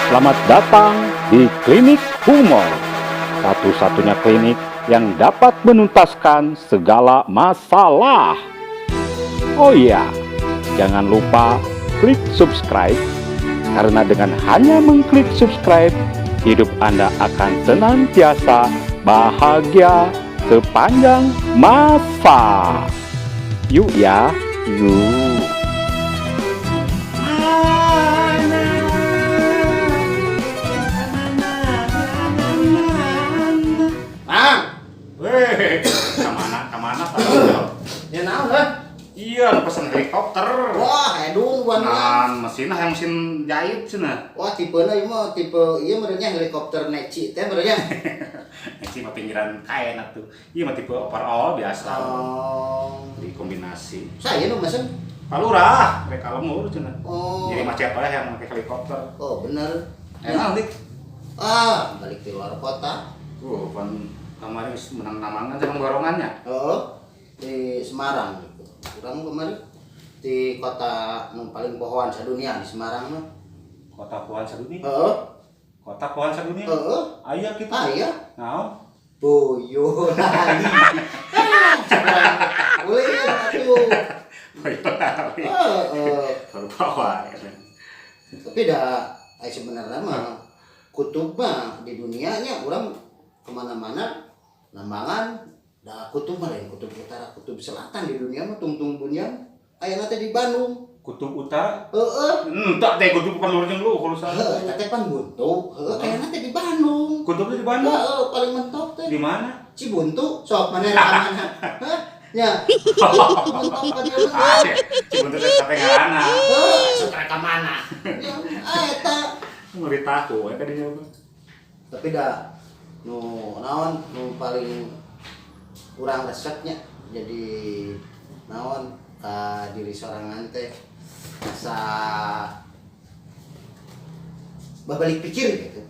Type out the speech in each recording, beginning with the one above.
Selamat datang di Klinik Humor. Satu-satunya klinik yang dapat menuntaskan segala masalah. Oh iya, jangan lupa klik subscribe karena dengan hanya mengklik subscribe, hidup Anda akan senantiasa bahagia sepanjang masa. Yuk ya, yuk. Mang, Weh, kemana kemana tadi? Ya naon heh? Iya, nu pesen helikopter. Wah, edun buan. Nah, mesin yang mesin jahit cenah. Wah, tipena ieu mah tipe ieu meureunnya helikopter Neci teh meureunnya. Sih mah pinggiran kain atuh. Iya mah tipe overall biasa. Oh. Dikombinasi. Saya nu mesen. Palurah, mereka lemur cenah. Oh. Jadi macet wae yang pakai helikopter. Oh, bener. Enak dik. Ah, balik di luar kota. Pan kemarin geus menang namangan sama barongannya. Oh, di Semarang gitu. Urang kemarin di kota nu paling pohoan sadunia di Semarang mah. Kota pohoan sadunia. Heeh. Kota pohoan sadunia. Heeh. Aya kitu. Ah, iya. Naon? Boyolali. Ah, sekarang boleh atuh. Boyolali. Heeh. Baru bawa. Tapi dah sebenarnya mah kutub mah di dunianya orang kemana-mana nambangan dah kutub mah lain kutub utara, kutub selatan di dunia mah tungtung dunia aya teh di Bandung. Kutub Utara. Heeh. Tak teh kutub kan luar jeung luhur. Heeh, eta teh pan buntu. Heeh, aya teh di Bandung. Kutubnya di Bandung. Heeh, paling mentok teh Di mana? Cibuntu, sok mana ka mana? Hah? Nya. Mentok ka dieu mah. Ah, Cibuntu teh sampai ngaranna. Heuh, sok ka mana? Ya, ah, eta. Ngeri tahu ya kadinya mah. Tapi dah nu naon nu paling kurang resepnya jadi naon ka diri sorangan teh asa babalik pikir gitu.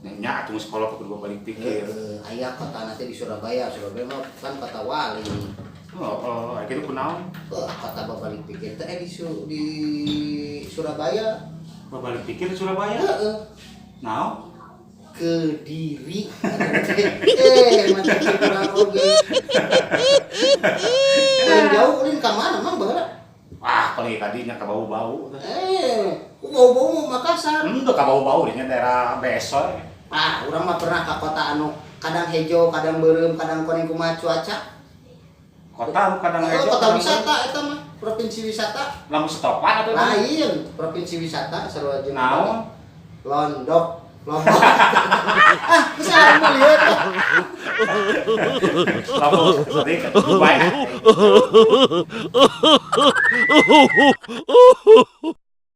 Nya atuh sekolah kudu balik pikir. Heeh, aya kota nanti di Surabaya. Surabaya mah kan kota wali. Oh, gitu kunaon? Kota babalik pikir teh di Surabaya. Balik pikir di Surabaya. Heeh. Naon? Kediri, macam kurang oge paling jauh ulin ka mana, Mang, baheula? Wah, paling kadinya ka bau-bau. Bau-bau mau Makassar. Tuh ka bau-bau dinya daerah Besoy. Ah, urang mah pernah ka kota anu kadang hejo, kadang beureum, kadang kuning, kumaha cuaca. Kota anu kadang hejo. Kota wisata eta mah, provinsi wisata. Lamun setopan atuh. Lain, provinsi wisata sarua jeung Naon? Londok, Lombok. Ah, geus mau lihat. Lamun tadi ke Dubai.